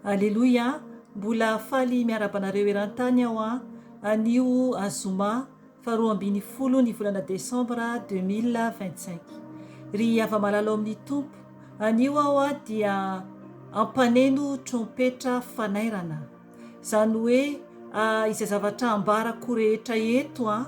Aleloia! Mbola faly miarahaba anareo eran-tany aho an! Anio zoma faha 12 ny volana desambra 2025. Ry hava-malala ao amin'ny Tompo, anio aho dia hampaneno trompetra fanairana. Izany hoe izay zavatra ambarako rehetra eto an,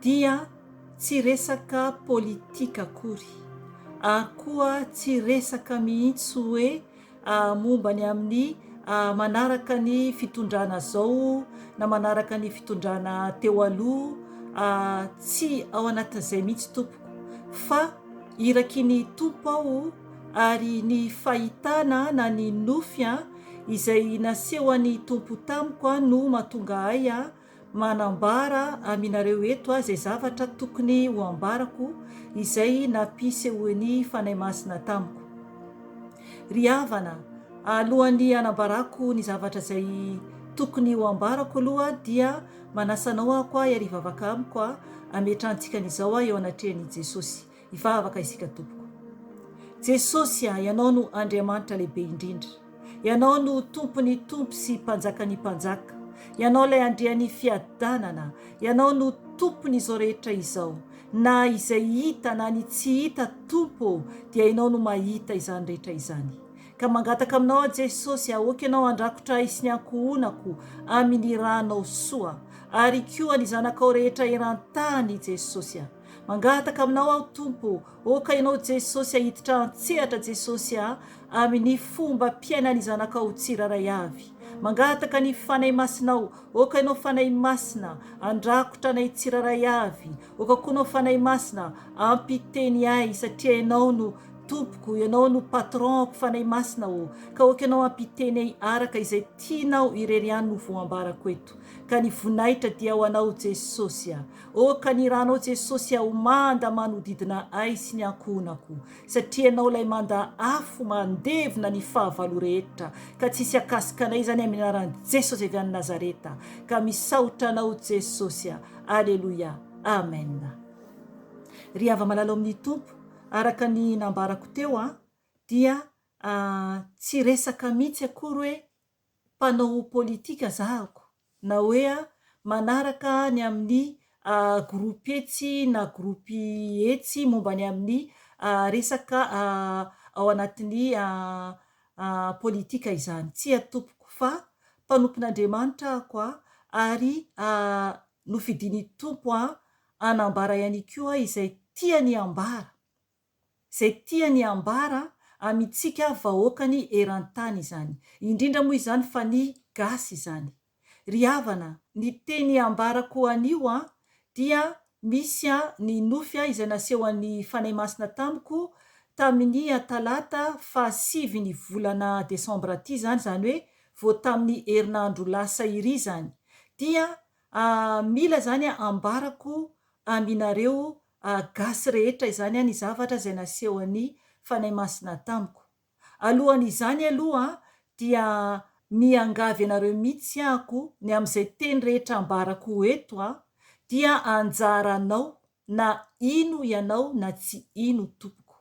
dia tsy resaka politika akory. Ary koa tsy resaka mihitsy hoe momba ny amin'ny manaraka ny fitondrana zao na manaraka ny fitondrana teo aloha, tsy ao anatin'izay mihitsy tompoko fa iraky ny Tompo aho ary ny fahitana na ny nofy izay nasehon'ny Tompo tamiko no mahatonga ahy Manambara aminareo eto aho izay zavatra tokony ho ambarako izay nampisehoan'ny Fanahy Masina tamiko. Ry havana, alohan'ny hanambarako ny zavatra izay tokony ho ambarako aloha dia manasa anao aho koa hiary hivavaka amiko hametrahantsika an'izao eo anatrehan'i Jesosy. Hivavaka isika tompoko. Jesosy a, Ianao no Andriamanitra lehibe indrindra. Ianao no Tompon'ny tompo sy Mpanjakan'ny mpanjaka. Ianao ilay Andrian'ny fiadanana. Ianao no Tompon'izao rehetra izao. Na izay hita na ny tsy hita Tompo ô, dia Ianao no mahita izany rehetra izany. Ka mangataka aminao aho Jesosy a, aoka Ianao handrakotra ahy sy ny ankohonako amin'ny ranao soa. Ary koa ny zanakao rehetra eran-tany Jesosy a. Mangataka aminao aho Tompo ô ka ianao Jesosy ahiditra antsehatra Jesosy a amin'ny fomba piainan'ny zanakao tsirairay avy. Mangataka ny Fanahy Masinao ô ka ianao Fanahy Masina andrakotra anay tsirairay avy ô ka koa ianao Fanahy Masina ampiteny ahy satria ianao no Tompoko ianao no patron-ko Fanahy Masina ô ka ô ka ianao ampiteny ahy araka izay tianao irery ihany no voambarako eto ka ny voninahitra dia ho anao Jesosy a. Oh ka ny ranao Jesosy aho manda manodidina ahy sy ny ankohonako satria ianao ilay manda afo mandevona ny fahavalo rehetra ka tsisy akasika anay izany amin'ny anaran'i Jesosy avy any Nazareta ka misaotra anao Jesosy a Aleloia Amen Ry hava-malala ao amin'ny Tompo araka ny nambarako teo a dia tsy resaka mihitsy akory hoe mpanao politika zahako na hoe manaraka ny amin'ny groupe etsy na groupe etsy momba ny amin'ny resaka ao anatin'ny politika izany. Tsia tompoko fa mpanompon'Andriamanitra ahako ary nofidin'ny Tompo hanambara ihany koa izay tiany hambara. Izay tiany hambara amintsika vahoakany eran-tany izany. Indrindra moa izany fa ny gasy izany. Ry havana, ny teny ambarako anio an, dia misy an ny nofy an izay nasehon'ny Fanahy Masina tamiko tamin'ny talata faha sivy ny volana desambra ity izany, izany hoe vao tamin'ny herinandro lasa iry izany. Dia mila izany ambarako aminareo gasy rehetra izany ny zavatra izay nasehon'ny Fanahy Masina tamiko. Alohan'izany aloha dia miangavy anareo mihitsy ahako ny amin'izay teny rehetra ambarako eto dia anjaranao na hino ianao na tsy hino tompoko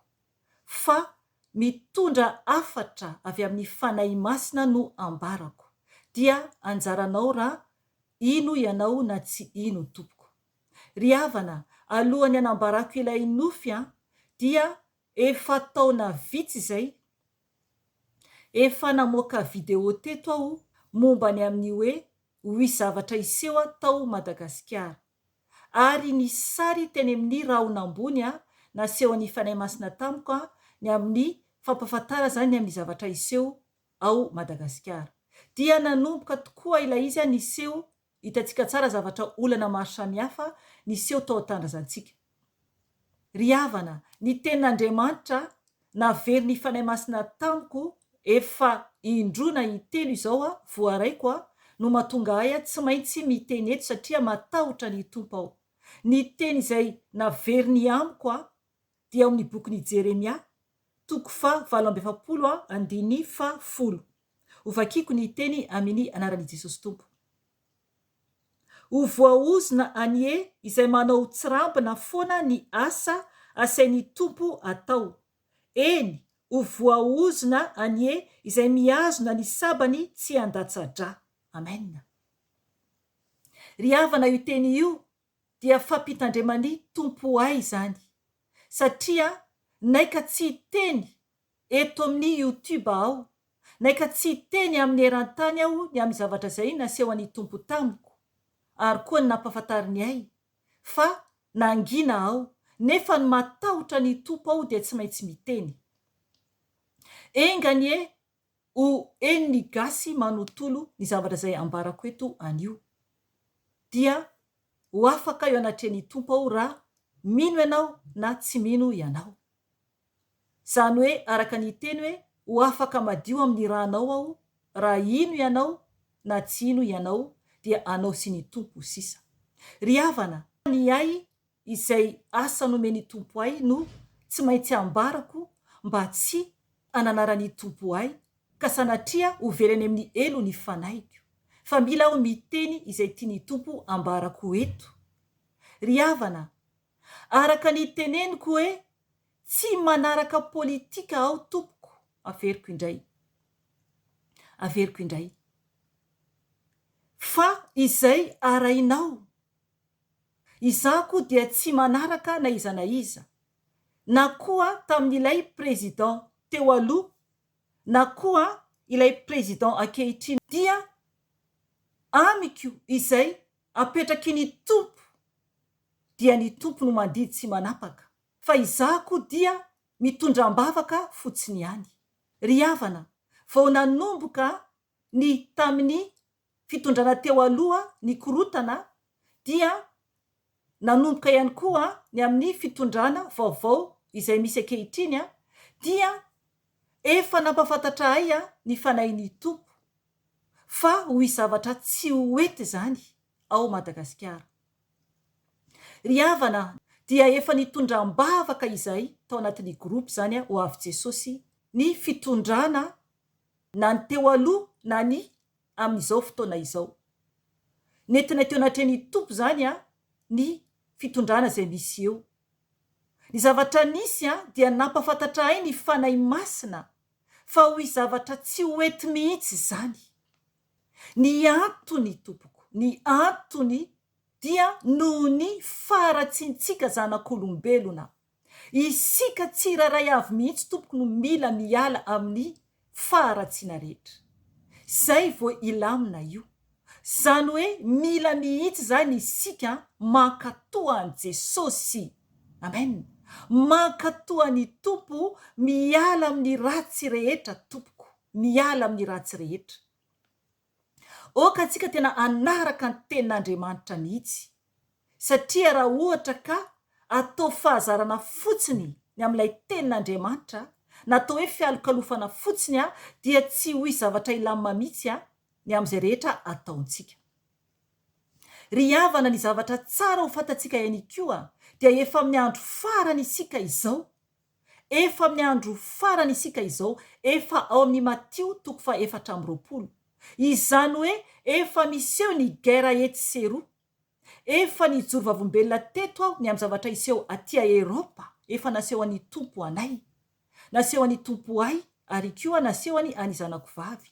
fa mitondra hafatra avy amin'ny Fanahy Masina no ambarako dia anjaranao raha hino ianao na tsy hino tompoko. Ry havana, alohan'ny hanambarako ilay nofy an, dia efa taona vitsy izay, efa namoaka vidéo teto aho momba ny amin'ny hoe ho hisy zavatra hiseho tao Madagasikara. Ary nisy sary teny amin'ny rahona ambony nasehon'ny Fanahy Masina tamiko ny amin'ny fampahafantarana izany ny amin'ny zavatra hiseho ao Madagasikara. Dia nanomboka tokoa ilay izy niseho Hitantsika tsara zavatra olana maro samihafa niseho tao an-tanindrazantsika. Ry havana, ny tenin'Andriamanitra naverin'ny Fanahy Masina tamiko efa indroa na intelo izao aho voaraiko aho no mahatonga ahy tsy maintsy miteny eto satria matahotra ny Tompo aho. Ny teny izay naveriny amiko aho dia ao amin'ny bokin'i Jeremia toko faha 48 andininy faha 10. Ho vakiako ny teny aminy anaran'i Jesosy Tompo. Ho voaozona anie izay manao tsirambina foana ny asa asain'ny Tompo atao. Eny, Ho voaozona anie izay mihazona ny sabany tsy handatsa-drà. Amen. Ry havana io teny io dia fampitandreman'ny Tompo ahy izany satria naika tsy hiteny eto amin'ny youtube aho, naika tsy hiteny amin'ny eran-tany aho ny amin'ny zavatra izay nasehon'ny Tompo tamiko ary koa ny nampahafantariny ahy fa nangina aho nefa ny matahotra ny Tompo aho dia tsy maintsy miteny. Enga anie ho henon'ny gasy manontolo ny zavatra izay ambarako eto anio. Dia ho afaka eo anatrehan'ny Tompo aho raha mino ianao na tsy mino ianao. Izany hoe araka ny teny hoe ho afaka madio amin'ny rànao aho raha hino ianao na tsy hino ianao dia anao sy ny Tompo sisa. Ry havana, ny ahy izay asa nomen'ny Tompo ahy no tsy maintsy ambarako mba tsy hananaran'ny Tompo ahy ka sanatria ho very any amin'ny helo ny fanahiko, fa mila aho miteny izay tian'ny Tompo ambarako eto. Ry havana, araka ny teneniko hoe tsy manaraka politika aho tompoko, averiko indray, averiko indray, fa izay arahinao Izaho koa dia tsy manaraka na iza na iza, na koa tamin'ilay président teo aloha na koa ilay président ankehitriny dia amiko izay apetraky ny Tompo dia ny Tompo no mandidy sy manapaka fa izaho koa dia mitondra am-bavaka fotsiny ihany. Ry havana, vao nanomboka ny tamin'ny fitondrana teo aloha ny korotana dia nanomboka ihany koa ny amin'ny fitondrana vaovao izay misy ankehitriny dia efa nampafantatra ahy ny fanahin'ny Tompo fa ho hisy zavatra tsy ho hety izany ao Madagasikara. Ry havana dia efa nitondra am-bavaka izahay tao anatin'ny groupe izany ho avy Jesosy ny fitondrana na ny teo aloha na ny amin'izao fotoana izao. Nentina teo anatrehan'ny Tompo izany ny fitondrana izay misy eo. Ny zavatra nisy dia nampafantatra ahy ny Fanahy Masina fa ho hisy zavatra tsy ho ety mihitsy izany. Ny antony tompoko, ny antony dia noho ny faharatsiantsika zanak'olombelona. Isika tsirairay avy mihitsy tompoko no mila miala amin'ny faharatsiana rehetra. Zay vao hilamina io. Zany hoe mila mihitsy zany isika mankatoa an'i Jesosy. Amen. Mankatoa ny Tompo miala amin'ny ratsy rehetra tompoko. Miala amin'ny ratsy rehetra. Aoka antsika tena hanaraka ny tenin'Andriamanitra mihitsy satria raha ohatra ka atao fahazarana fotsiny ny amin'ilay tenin'Andriamanitra na atao hoe fialokalofana fotsiny dia tsy ho hisy zavatra hilamina mihitsy ny amin'izay rehetra ataontsika. Ry havana ny zavatra tsara ho fantatsika ihany koa dia efa amin'ny andro farany isika izao Efa amin'ny andro farany isika izao, efa ao amin'ny Matio toko faha 24. Izany hoe efa miseho ny guerre etsy sy eroa. Efa nijoro vavolombelona teto aho ny amin'ny zavatra hiseho aty Eropa, efa nasehon'ny Tompo anay. Nasehon'ny Tompo ahy ary koa nasehony an'i zanako vavy.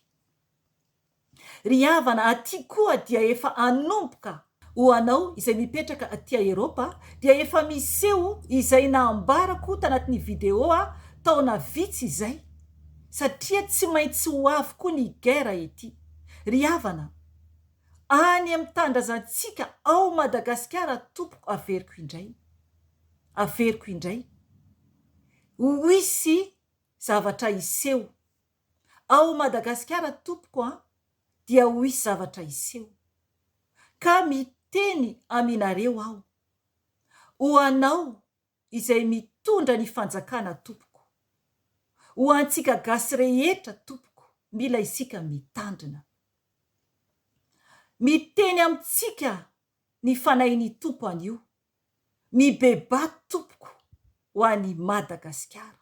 Ry havana, aty koa dia efa hanomboka ho anao izay mipetraka aty Eropa dia efa miseho izay nambarako tanatin'ny video taona vitsy izay satria tsy maintsy ho avy koa ny guerre ety. Ry havana, any amin'ny tanindrazantsika ao Madagasikara tompoko averiko indray, averiko indray, ho hisy zavatra hiseho Ao Madagasikara tompoko a dia ho hisy zavatra hiseho. Ka miteny aminareo aho, ho anao izay mitondra ny fanjakana tompoko, ho antsika gasy rehetra tompoko mila isika mitandrina. Miteny amintsika ny fanahin'ny Tompo anio, Mibebaha tompoko ho an'i Madagasikara.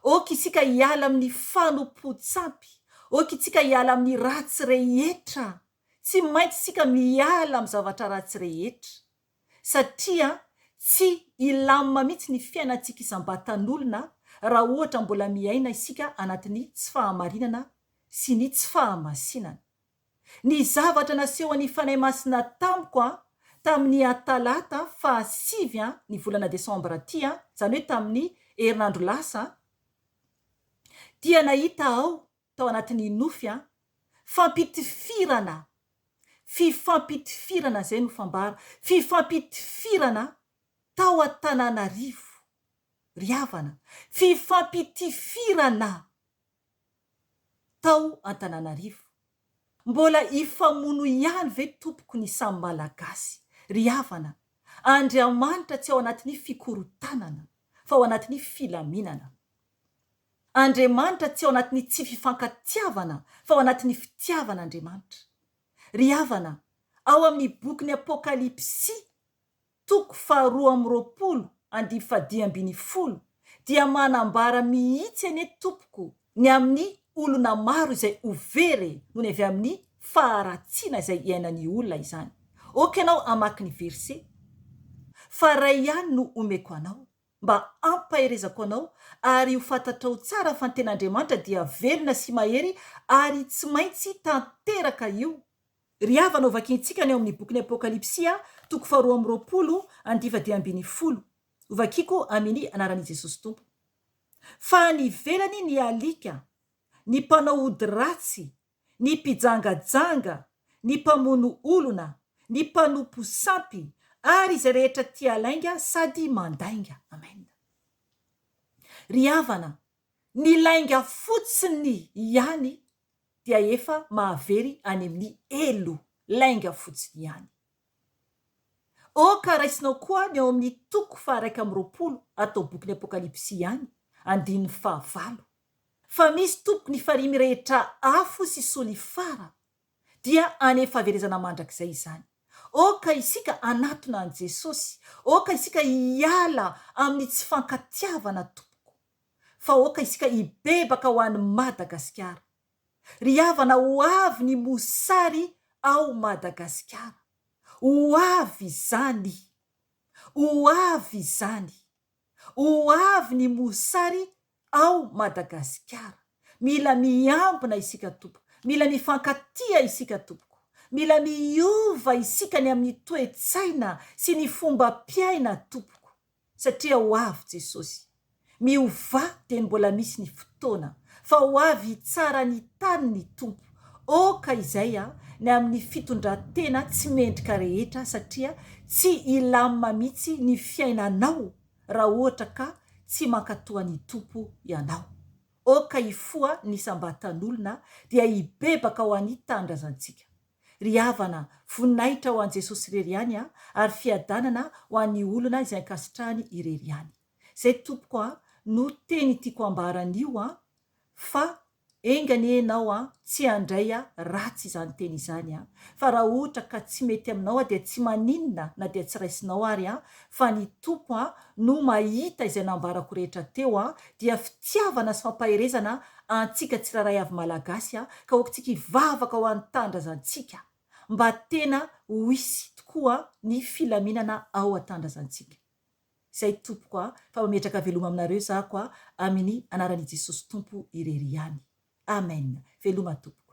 Ok isika hiala amin'ny fanompoan-tsampy, ok itsika hiala amin'ny ratsy rehetra, tsy maintsy isika miala amin'ny zavatra ratsy rehetra, satria tsy hilamina mihitsy ny fiainantsika isam-batan'olona raha ohatra mbola miaina isika anatin'ny tsy fahamarinana sy ny tsy fahamasinana. Ny zavatra nasehon'ny Fanahy Masina tamiko an, tamin'ny atalata faha sivy an, ny volana desambra ity an, izany hoe tamin'ny herinandro lasa an, dia nahita aho tao anatin'ny nofy an, fampitifirana, fifampitifirana izay no fambara, fifampitifirana tao Antananarivo, ry havana, fifampitifirana tao Antananarivo. Mbola hifamono ihany ve tompoko ny samy Malagasy, ry havana, Andriamanitra tsy ao anatin'ny fikorontanana fa ao anatin'ny filaminana. Andriamanitra tsy ao anatin'ny tsy fifankatiavana fa ao anatin'ny fitiavana Andriamanitra. Ry havana, ao amin'ny bokin'ny Apokalypsy, toko faharoa amby 20 andininy fahadimy 12 dia manambara mihitsy anie tompoko ny amin'ny olona maro izay ho very noho ny avy amin'ny faharatsiana izay iainan'ny olona izany. Ok ianao hamaky ny verset fa ray ihany no omeko anao mba hampaherezako anao ary ho fantatrao tsara fa ny tena Andriamanitra dia velona sy mahery ary tsy maintsy tanteraka io. Ry havana, hovakintsika ny ao amin'ny bokin'ny Apokalypsy, toko faharoa amby 20, andiva 15. Hovakiko amin'ny anaran'i Jesosy Tompo. Fa any ivelany ny alika, ny mpanao ody ratsy, ny mpijangajanga, ny mpamono olona, ny mpanompo sampy, ary izay rehetra tia lainga sady mandainga. Amen. Ry havana, ny lainga fotsiny ihany dia efa mahavery any amin'ny helo, lainga fotsiny ihany. Oka raisinao koa ny ao amin'ny toko faha-21 ato bokin'ny Apokalypsy ihany, andininy fahavalo. Fa misy tompoko ny farihy mirehitra afo sy solifara, dia any amin'ny fahaverezana mandrakizay izany. Aoka isika hanatona an'i Jesosy, aoka isika hiala amin'ny tsy fankatiavana tompoko, fa aoka isika hibebaka ho an'i Madagasikara. Ry havana ho avy ny mosary ao Madagasikara. Ho avy izany. Ho avy izany. Ho avy ny mosary ao Madagasikara. Mila miambina isika tompoko. Mila mifankatia isika tompoko. Mila miova isika ny amin'ny toe-tsaina sy ny fombam-piaina tompoko. Satria ho avy Jesosy. Miovà dieny mbola misy ny fotoana. Fa ho avy hitsara ny tany ny Tompo. Oka izay a, ny amin'ny fitondran-tena tsy mendrika rehetra satria tsy hilamina mihitsy ny fiainanao raha ohatra ka tsy mankatoa ny Tompo ianao. Oka hifoha ny isam-batan'olona dia hibebaka ho an'ny tanindrazantsika. Ry havana, voninahitra ho an'i Jesosy irery ihany a, ary fiadanana ho an'ny olona izay ankasitrahany irery ihany. Izay tompoko a, no teny tiako ambara anio a, fa enga anie ianao a tsy handray a ratsy izany teny izany a, fa raha ohatra ka tsy mety aminao a dia tsy maninona na dia tsy raisinao ary a, fa ny Tompo a no mahita izay nambarako rehetra teo a, dia fitiavana sy fampaherezana antsika tsirairay avy Malagasy a, ka okintsika hivavaka ho an'ny tanindrazantsika mba tena ho hisy tokoa ny filaminana ao an-tanindrazantsika. Izay tompoko a, fa mametraka veloma aminareo zako a, aminy anaran'i Jesosy Tompo irery ihany. Amen. Veloma tompoko.